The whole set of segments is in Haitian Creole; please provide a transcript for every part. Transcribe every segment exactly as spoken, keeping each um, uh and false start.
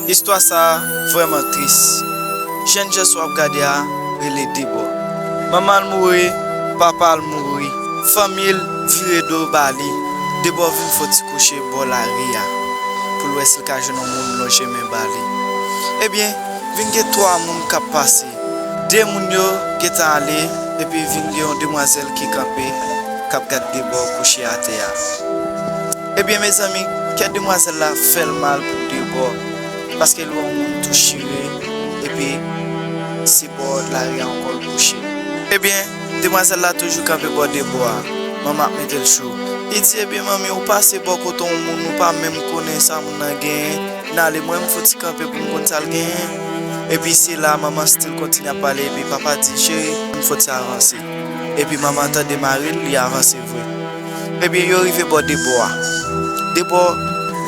Istwa sa a vrèman tris. Jènjan sa w ap gade a rele Debò. Manman l mouri, papa l mouri, fanmi l vire do ba li. Debò vin fè yon ti kouche bò lari a pou l wè si l ka jwenn yon moun lonje men ba li. Ebyen, vin gen twa moun k ap pase. De moun yo gentan ale, epi vin gen yon demwazèl ki kanpe, k ap gad Debò kouche atè a. Ebyen, mezanmi, kè demwazèl la fè l mal pou Debò, paske l wè yon moun tou chire, epi se bò lari a ankò l kouche. Ebyen, demwazèl la toujou kanpe bò Debò a, manman ap mete l cho. Li di, ebyen, manmi, ou pase bò kote yon moun, ou pa menm konnen sa moun nan genyen, n ale, mwen, m fouti kanpe pou m konn sa l genyen. Epi se la, manman still kontinye ap pale, epi papa di, cheri, m fouti avanse. Epi manman tande mari l, li avanse vre. Ebyen, yo rive bò Debò a. Debò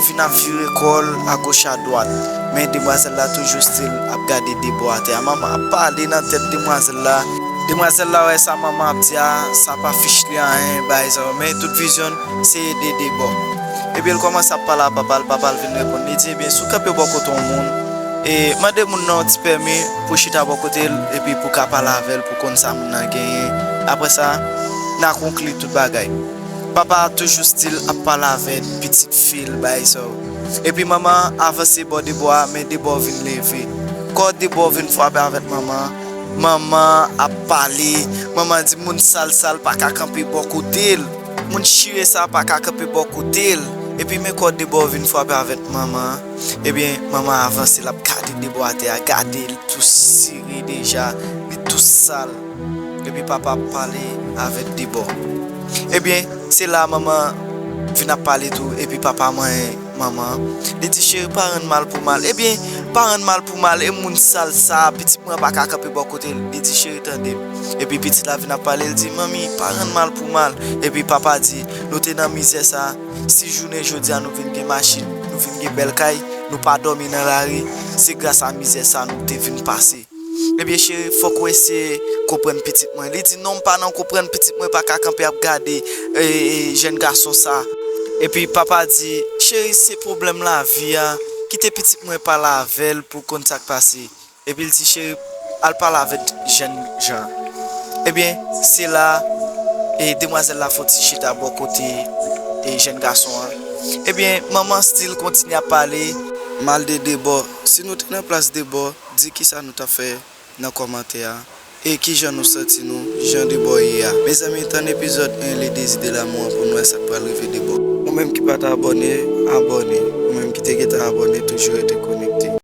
vin ap vire kò l agoch adwat. Men demwazèl la toujou still ap gade Debò atè a. Manman ap pale nan tèt demwazèl la. Demwazèl la wè sa manman ap di a, sa pa fich li anyen, bagay sa yo. Men tout vizyon l, se ede Debò. Epi l kòmanse ap pale a papa l, papa l vin reponn. Li di, ebyen, si w kanpe bò kote yon moun, e mande moun nan yon ti pèmi pou chita bò kote l, epi pou ka pale avè l, pou konn sa moun nan genyen. Apre sa, n a konkli tout bagay. Papa a toujou still ap pale avèk pitit fi l, bagay sa yo. Epi manman an avanse bò Debò a, men Debò vin leve. Kò Debò vin frape avèk manman an. Manman an ap pale. Manman an di, moun sal sa a pa ka kanpe bò kote l. Moun chire sa a pa ka kanpe bò kote l. Epi men kò Debò vin frape avèk manman an. Ebyen, manman an avanse, l ap gade Debò atè a, gade l tou sire deja, li tou sal. Epi papa ap pale avèk Debò. Ebyen, se la manman vin ap pale tou, epi papa manyen manman an. Li di, cheri, pa rann mal pou mal. Ebyen, pa rann mal pou mal, e moun sal sa a, pitit mwen pa ka kanpe bò kote l. Li di, cheri, tande m. Epi pitit la vin ap pale, l di, manmi, pa rann mal pou mal. Epi papa di, nou te nan mizè sa a, si jounen jodi a nou vin gen machin, nou vin gen bèl kay, nou pa dòmi nan lari, se gras a mizè sa a nou te vin pase. Ebyen, cheri, fòk ou eseye konprann pitit mwen. Li di, non, m pa nan konprann, pitit mwen pa ka kanpe ap gade, e, e, jèn gason sa. Epi papa di, cheri, se pwoblèm lavi a, kite pitit mwen pale avè l pou konn sa k pase. Epi l di, cheri, al pale avèk jèn jan. Ebyen, se la, e, demwazèl la fè yon ti chita bò kote, e, jèn gason an. Ebyen, manman still kontinye ap pale. Mal de Debò. Si nou te nan plas Debò, di kisa nou t ap fè nan kòmantè a. E kijan nou santi nou, jan Debò ye a. Mezanmi, tann epizòd en, Le Désir de l'amour an pou n wè sa k pral rive Debò. Ou menm ki pa t abòne, abòne. Ou menm ki te gentan abòne, toujou rete konnen.